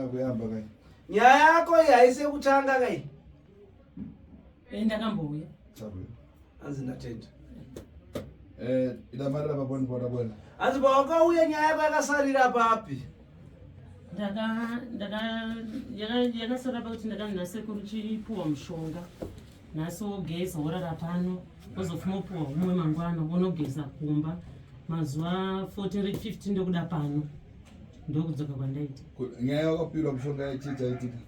Kuyamba kai. Nyaya yako iyi haisi yekutanga kai. Eh, ndakambouya. Sabu. Hanzi ndatenda. Eh, idamarira paboni boda bwana. Hanzi pawakauya nyaya yako yakasarira papi? Ndaka ndaka yakasara pakuti ndakanzi nasekuru chipuwa mushonga. Nhasi wogeza worara pano wozofuma upuwa umwe mangwana wonogeza kumba mazuva 14 15 ndokuda pano. Ndokudzoka kwandaita. Nyaya wakapirwa mushonga yechii chaitika?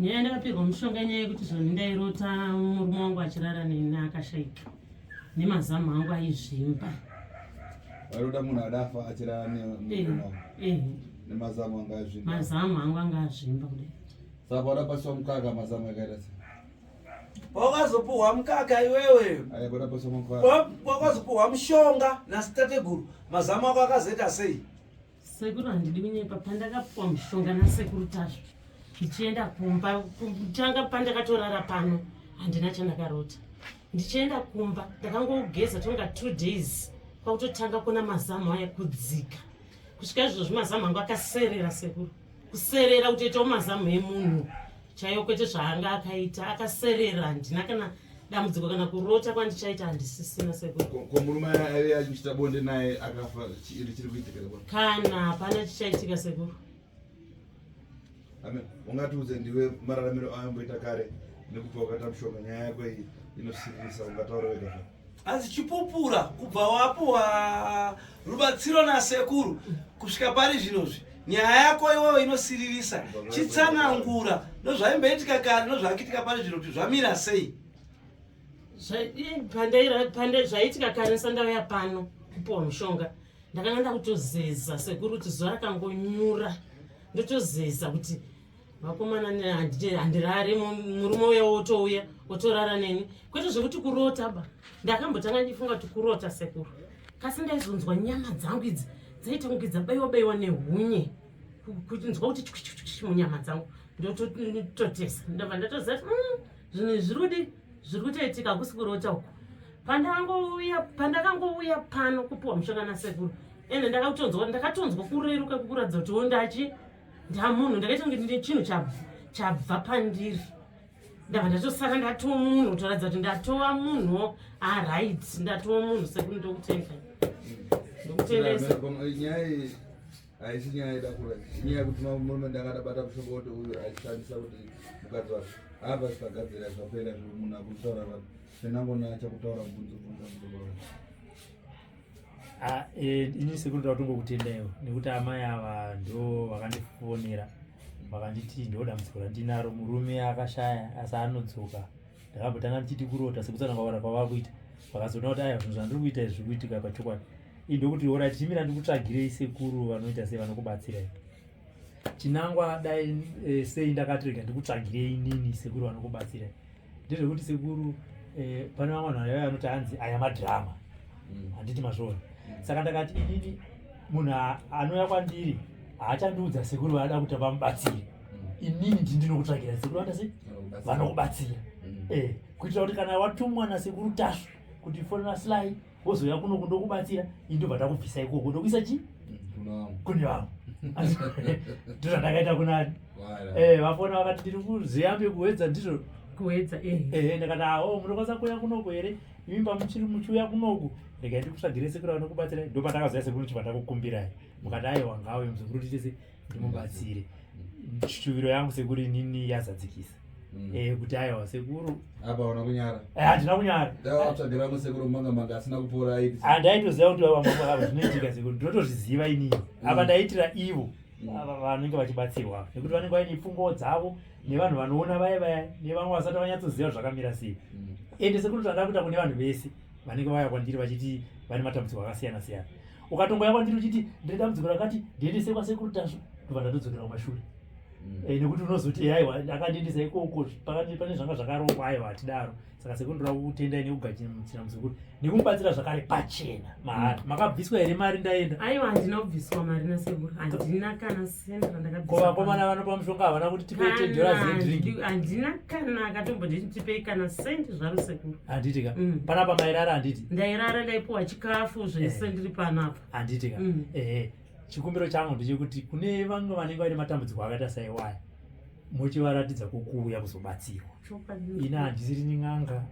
Nyaya yandakapirwa mushonga nyaya yekuti zvoni ndairota murume wangu achirara neni akashaika nemazamu angu aizvimba. Wairota munhu adafa achirara nemurume wako? Eh. Nemazamu anga azvimba. Mazamu angu anga azvimba kudai. Saka wadapasiwa mukaka mazamu akaita sei? Wakazopuhwa mukaka iwewe. Aya wadapasiwa mukaka. Wakazopuhwa mushonga nasitateguru mazamu ako akazoita sei? Sekuru handidi kunyepa pandakapuwa mushonga nasekuru Tasvu ndichienda kumba kutanga pandakatorara pano handina chandakarota ndichienda kumba ndakangogeza tonga 2 days kwakutotanga kuona mazamu aya kudzika kusvika izvozvi mazamu angu akaserera sekuru kuserera kutoitawo mazamu emunhu chaiyo kwete zvaanga akaita akaserera handina kana dambudziko kana kurota kwandichaita handisisina sekuru Ko murume aive achiita bonde naye akafa chiri chiri kuitika here? Kana hapana chichaitika sekuru. Amen. Ungatiudze ndiwe mararamiro aamboita kare nekubva wakaita mushonga nyaya yako iyi inosiririsa ungataura wega zvako. Hanzi chipupura kubva wapuwa rubatsiro nasekuru kusvika pari zvinozvi nyaya yako iwewe inosiririsa chitsanangura nozvaimboitika kare nozvakiitika pari zvino kuti zvamira sei. Zvaiitika kare ndisandauya pano kupuwa mushonga ndakanga ndakutozeza sekuru kuti zuva rakangonyura ndotozeza kuti vakomana handirare murume uya wotouya wotorara neni kwete zvekuti kurota ba ndakambotanga ndichifunga kuti kurota sekuru kasi ndaizonzwa nyama dzangu idzi dzaita kunge dzabaiwa baiwa nehunye kunzwa kuti chwichwichwi munyama dzangu ndototesa ndabva ndatoziva kuti zvinhu izvi zviri kudi zviri kutoitika hakusi kurota uku pandakangouya pandakangouya pano kupiwa mushonga nasekuru ende ndakatonzwa ndakatonzwa kureruka kukuratidza kuti wo ndachi ndamunhu ndakaita kunge ndine chinhu chabva pandiri ndabva ndatosara ndatova munhu kutoratidza kuti ndatova munhu aright ndatova munhu sekuru ndokutenda ndokutendesa nyaya iyi haisi nyaya ida kura inyaya yekuti murume ndanga ndabata mushonga kuti uyu achishandisa kuti mukadzi wake apa zvikagadzira zvapera munhu akutaura vanhu senangona chakutaura mubvunzo bvunza mubvunzo Ah, eh, ini sekuru ndoda kutongokutendaiwo nekuti amai ava ndo vakandifonera vakanditi ndo dambudziko randinaro murume akashaya asi anodzoka ndakambotanga ndichiti kurota sekutsanangura kwavakuita vakazoona kuti aya zvinhu zvandiri kuita izvi zviri kuitika pachokwadi ii ndokuti orit chimira ndikutsvagirei sekuru vanoita sei vanokubatsirai chinangwa dai eh, sei ndakati rega ndikutsvagirei inini sekuru vanokubatsirai ndezvekuti sekuru eh, pane vamwe vanhu vaiva vanoti hanzi aya madhirama handiti mazviona saka ndakati inini munhu anouya kwandiri haachandiudza sekuru vaada kuti vamubatsire inini ndi ndinokutsvagira sekuru vanoita sei vanokubatsira eh, kuitira kuti kana watumwa nasekuru tasvu kuti fonera sly wozouya kuno kundokubatsira ini ndobva ndakubvisa ikoko ndokuisa chi kune vamwe ndozvandakaita kunani eh, vafona vakati ndiri kuziyambe kuwedza ndizvo kuwedza eh. eh ndakati awo ah, munokwanisa kuuya kunoku here imi pamuchiri muchiuya kunoku regai ndikutsvagire sekuru vanokubatsirai ndopandakazouya sekuru ndichibva ndakukumbirai mukati aiwa ngauye muzukuru tichese ndimubatsire shuviro yangu sekuru inini yazadzikisa Eh, kuti aiwa sekuru apa una kunyara eh, handina kunyara ndawatsvagira musekuru manga manga asina kupora aiti handaitoziva kuti ava zvinoitika sekuru ndinotozviziva inini apa ndaitira ivo ava vanenge vachibatsirwa nekuti vanenge vaine pfungwawo dzavo nevanhu vanoona vaya vaya nevamwe vasati vanyatsoziva zvakamira sei ende sekuru zvandava kuita kune vanhu vese vanenge vauya kwandiri vachiti vane matambudziko akasiyana siyana ukatongouya kwandiri uchiti ndine dambudziko rakati ndiendese kwasekuru tasvu ndobva ndatodzokera kumashure Eh, nekuti unozoti aiwa akandiendesa ikoko pakati pane zvanga zvakarongwa aiwa hatidaro saka sekuru ndoda kutendai nekugamuchira muzukuru nekumubatsira zvakare pachena mahara makabviswa here mari ndaenda aiwa handina kubviswa mari nasekuru handina kana senti randakabviswa ko vakomana vanopa mushonga havana kuti tipei ten dollars yedrink handina kana akatombonditi tipei kana senti zvaro sekuru handiti ka panapa mairara handiti ndairara ndaipiwa chikafu zvese ndiri panapa handiti ka ehe. Chikumbiro changu ndechekuti kune vamwe vanenge vaine matambudziko akaita saiwaya, muchivaratidza kwokuuya kuzobatsirwa. Ini handisiri n'anga,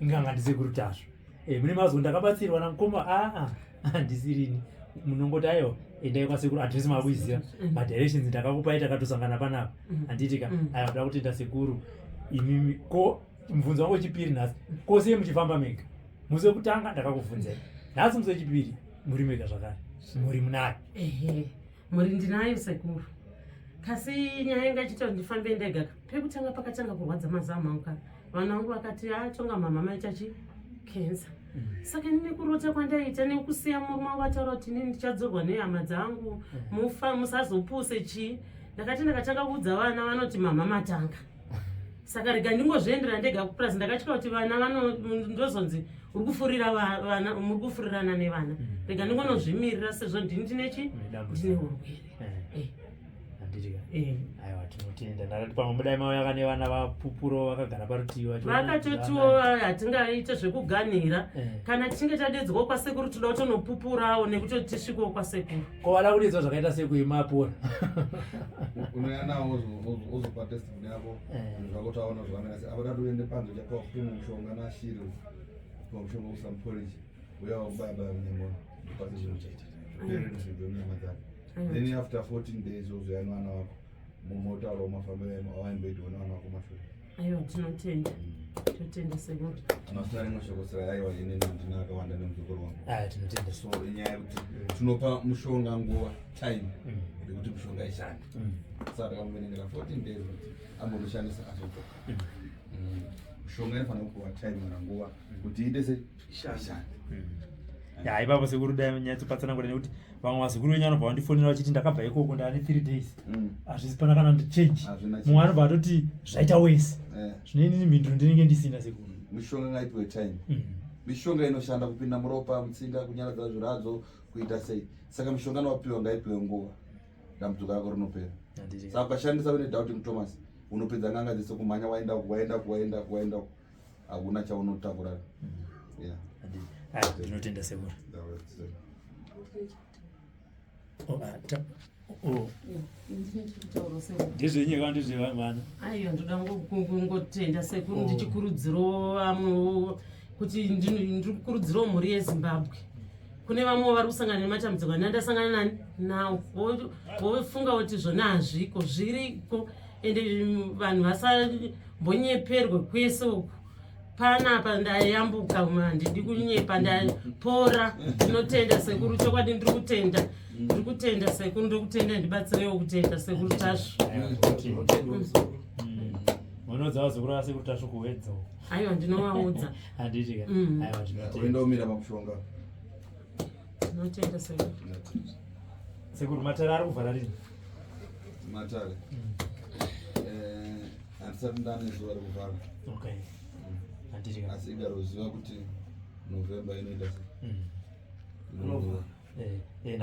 n'anga ndisekuru Tasvu. Eh, mune mazvo ndakabatsirwa namukoma, aa handisirini. Munongoti aiwa, endai kwasekuru, address makuiziva, madirections ndakakupai, takatosangana panapa, handiti ka? Aiwa, ndoda kutenda sekuru imimi. Ko mubvunzo wangu wechipiri nhasi, ko sei muchifamba mega? Musi wekutanga ndakakubvunzai, nhasi musi wechipiri muri mega zvakare, muri munayo? Ehe, muri ndinayo sekuru, kasi nyaya inga ichiita kuti ndifambe ndega, pekutanga pakatanga kurwadza mazamu angu ka, vana vangu vakati, "Atonga mama maita chi cancer." Saka ini nekurota kwandaita nekusiya murume wangu ataura kuti inini ndichadzorwa nehama dzangu, mufa musazopuse chii, ndakati ndakatanga kuudza vana, vanoti mama matanga. Saka rega ndingozviendera ndega kupurazi. Ndakatya kuti vana vano ndozonzi uri kufurira vana, muri kufurirana nevana. Rega ndingonozvimirira sezvo ndini ndine chi ndine urwere. Eh. Handiti ka? Eh. Aiwa, tinotenda. Ndakati pamwe mudai mauya kane vana vapupuro vakagara parutivi vachiona kuti Vakatotiwo hatingaite zvekuganhira. Kana tichinge tadedzwawo kwasekuru, toda kutonopupurawo nekutoti tisvikewo kwasekuru. Ko vada kudedzwa zvakaita sekuimapora? Unouya nawo, ozopa testimony yako. Zvinhu zvako taona zvakamira sei. Apa dati uende panze, uchapiwa futi umwe mushonga nashiri, upiwa mushonga usamuporiji uya wakubaya baya munyama, ndopase zvinhu zvipere nezvibve munyama dzake. Then after 14 days wozoya nevana vako, motaurawo mafambiro awaimboitiwa nevana vako mashure. Aiwa, tinotenda, totenda sekuru. Masina rimwe shoko sera? Aiwa, inini ndina akawanda nemuzukuru wangu. Aya, tinotenda. So inyaya yekuti tinopa mushonga nguva, time yekuti mushonga ishande. Saka takamuverengera 14 days kuti ambondoshandisa azodzoka. Mushonga inofanira kupiwa time kana nguva kuti iite se ishande. Ya, ipapo sekuru dai nyatsopatsanangura, nekuti vamwe vazukuru venyu vanobva vandifonera vachiti ndakabva ikoko ndaane 3 days, hazvisi pana kana change. Hazvina. Mumwe anobva atoti zvaita wese. Zvino inini mhinduro ndinenge ndisina, sekuru. Mishonga ngaipiwe time. Mishonga inoshanda kupinda muropa, mutsinga, kunyaradza zviradzo, kuita sei. Saka mishonga nowapiwa ngaipiwe nguva, dambudziko rako rinopera. Handiti? Saka ukashandisa une doubting Thomas, unopedza n'anga dzese kumhanya, waenda uku, waenda uku, waenda uku, waenda uku, hakuna chaunotakura, yeah. Handiti. Aya, ndinotenda sekuru. That's it. Oh, ah, oh. Ndezvenyika, ndezvevana. Aiwa, ndoda kungotenda sekuru. Oh. Ndichikurudzirawo vamwewo kuti ndiri kukurudzirawo mhuri yeZimbabwe, kune vamwewo vari kusangana nematambudziko ane ndasangana nani nawo, vofunga kuti zvona hazviko, zviriko. Ende vanhu vasambonyeperwe kwese uku. Panapa ndayambuka, handidi kunyepa, ndapora. Ndinotenda sekuru, chokwadi ndiri kutenda, ndiri kutenda sekuru, ndiri kutenda. Ndibatsirewo kutenda sekuru Tasvu. Aiwa, tinotenda. Munoudza vazukuru vasekuru Tasvu kuwedza uko? Aiwa, ndinovaudza. Handiti ka? Aiwa, tinotenda. Uenda umira pamushonga. Ndinotenda sekuru. Sekuru, matare ari kuvhara rini? Matare handisati ndane zuva rekuvhara. Okay, handiti ka? Asi igaroziva kuti November inoita se Eh, eh,